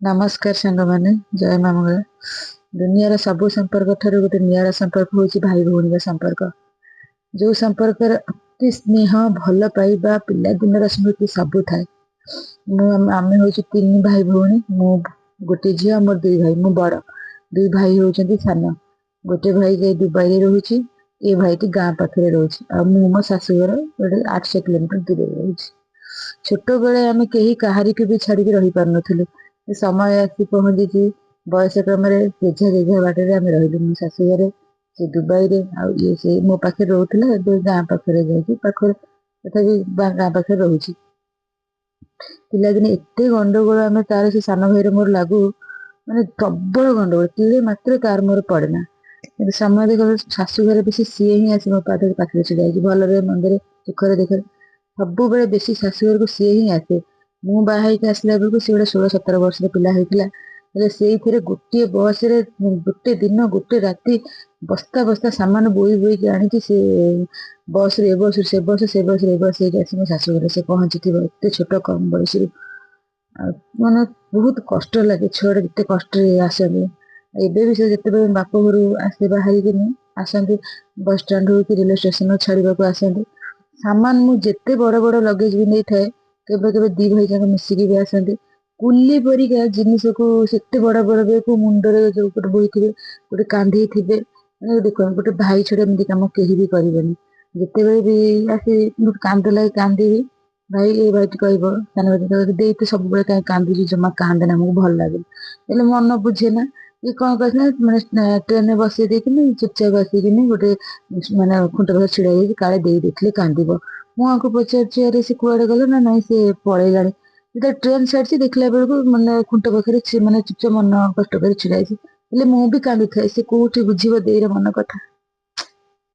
ନମସ୍କାର ସାଙ୍ଗମାନେ, ଜୟ ମା ମଙ୍ଗଳା। ଦୁନିଆର ସବୁ ସମ୍ପର୍କ ଠାରୁ ଗୋଟେ ନିଆରା ସମ୍ପର୍କ ହେଉଛି ଭାଇ ଭଉଣୀର ସମ୍ପର୍କ, ଯୋଉ ସମ୍ପର୍କରେ ଅତି ସ୍ନେହ, ଭଲ ପାଇବା, ପିଲାଦିନର ସ୍ମୃତି ସବୁ ଥାଏ। ମୁଁ ଆମେ ହଉଛୁ ତିନି ଭାଇ ଭଉଣୀ। ମୁଁ ଗୋଟେ ଝିଅ, ମୋର ଦୁଇ ଭାଇ, ମୁଁ ବଡ, ଦୁଇ ଭାଇ ହଉଛନ୍ତି ସାନ। ଗୋଟେ ଭାଇ ଯାଇ ଦୁବାଇରେ ରହୁଛି, ଏ ଭାଇଟି ଗାଁ ପାଖରେ ରହୁଛି, ଆଉ ମୁଁ ମୋ ଶାଶୁଘର ଗୋଟେ 800 କିଲୋମିଟର ଦୂରରେ ରହୁଛି। ଛୋଟବେଳେ ଆମେ କେହି କାହାରିକୁ ବି ଛାଡିକି ରହିପାରୁନଥିଲୁ। ସମୟ ଆସି ପହଞ୍ଚିଛି, ବୟସ କ୍ରମରେ ଯେଝା ଯେଝା ବାଟରେ ଆମେ ରହିଲୁ। ମୁଁ ଶାଶୁ ଘରେ, ସେ ଦୁବାଇରେ, ଆଉ ଇଏ ସେ ମୋ ପାଖରେ ରହୁଥିଲା, ଏବେ ଗାଁ ପାଖରେ ଯାଇକି ପାଖରେ, ତଥାପି ଗାଁ ପାଖରେ ରହୁଛି। ପିଲାଦିନେ ଏତେ ଗଣ୍ଡଗୋଳ ଆମେ ତାର ସେ ସାନ ଭାଇର ମୋର ଲାଗୁ, ମାନେ ପ୍ରବଳ ଗଣ୍ଡଗୋଳ, ତିଳେ ମାତ୍ର ତାର ମୋର ପଡେନା। କିନ୍ତୁ ସମୟ ଦେଖ, ଶାଶୁ ଘରେ ବେଶୀ ସିଏ ହିଁ ଆସି ମୋ ପାଖରେ ପାଖରେ ଛିଡା ହେଇଛି, ଭଲରେ ମନ୍ଦରେ, ସୁଖରେ ଦୁଃଖରେ ସବୁବେଳେ ବେଶୀ ଶାଶୁ ଘରକୁ ସିଏ ହିଁ ଆସେ। ମୁଁ ବାହା ହେଇକି ଆସିଲା ବେଳକୁ ସେ ଗୋଟେ 16-17 ବର୍ଷର ପିଲା ହେଇଥିଲା। ହେଲେ ସେଇଥିରେ ଗୋଟିଏ ବସରେ ଗୋଟେ ଦିନ ଗୋଟେ ରାତି ବସ୍ତା ବସ୍ତା ସାମାନ ବୋହି ବୋହିକି ଆଣିକି ସେ ବସରେ ଏ ବସରୁ ସେ ବସ, ସେ ବସରେ ଏ ବସ ହେଇକି ଆସି ମୋ ଶାଶୁଘରେ ସେ ପହଞ୍ଚିଥିବ, ଏତେ ଛୋଟ କମ ବୟସରୁ। ଆଉ ମାନେ ବହୁତ କଷ୍ଟ ଲାଗେ, ଛୁଆଟା ଯେତେ କଷ୍ଟରେ ଆସନ୍ତି। ଏବେ ବି ସେ ଯେତେବେଳେ ବାପ ଘରୁ ଆସେ ବାହାରିକିନି ଆସନ୍ତି, ବସଷ୍ଟାଣ୍ଡ ହଉ କି ରେଲୱେ ଷ୍ଟେସନ ଛାଡିବାକୁ ଆସନ୍ତି, ସାମାନ ମୁଁ ଯେତେ ବଡ ବଡ ଲଗେଜ ବି ନେଇଥାଏ, କେବେ କେବେ ଦି ଭାଇ ଯାକ ମିଶିକି ବି ଆସନ୍ତି। କୁଲି ପରିକା ଜିନିଷକୁ ସେତେ ବଡ ବଡ ବେଗକୁ ମୁଣ୍ଡରେ ଯୋଉ ଗୋଟେ ବୋହିଥିବେ, ଗୋଟେ କାନ୍ଧେଇଥିବେ। ମାନେ ଦେଖ, ଗୋଟେ ଭାଇ ଛଡା ଏମିତି କାମ କେହି ବି କରିବେନି। ଯେତେବେଳେ ବି ଆସି କାନ୍ଦ ଲାଗେ, କାନ୍ଦିବି, ଭାଇ ଏ ଭାଇଟି କହିବ, ସାନ ଭାଇ କହିବ, ଦେଇ ତୁ ସବୁବେଳେ କାହିଁ କାନ୍ଦୁଛୁ, ଜମା କାନ୍ଦେନା, ଆମକୁ ଭଲ ଲାଗେନି। ହେଲେ ମନ ବୁଝେ ନା। ଇଏ କଣ କରିଥିଲା, ମାନେ ଟ୍ରେନରେ ବସେଇ ଦେଇକିନି ଚୁପଚାପ ଆସିକିନି ଗୋଟେ ମାନେ ଖୁଣ୍ଟ ପାଖରେ ଛିଡା ହେଇକି, କାଳେ ଦେଇ ଦେଖିଲେ କାନ୍ଦିବ। ମୁଁ ଆଙ୍କୁ ପଚାରୁଛି, ଆରେ ସେ କୁଆଡେ ଗଲେ? ନା ନାଇଁ, ସେ ପଳେଇଲାଣି। ଯେତେବେଳେ ଟ୍ରେନ ଛାଡିଛି, ଦେଖିଲା ବେଳକୁ ମାନେ ଖୁଣ୍ଟ ପାଖରେ ମାନେ ଚୁପଚାପ ମନ କଷ୍ଟ କରି ଛିଡା ହେଇଛି। ହେଲେ ମୁଁ ବି କାନ୍ଦୁଥାଏ, ସେ କୋଉଠି ବୁଝିବ ଦେଇର ମନ କଥା।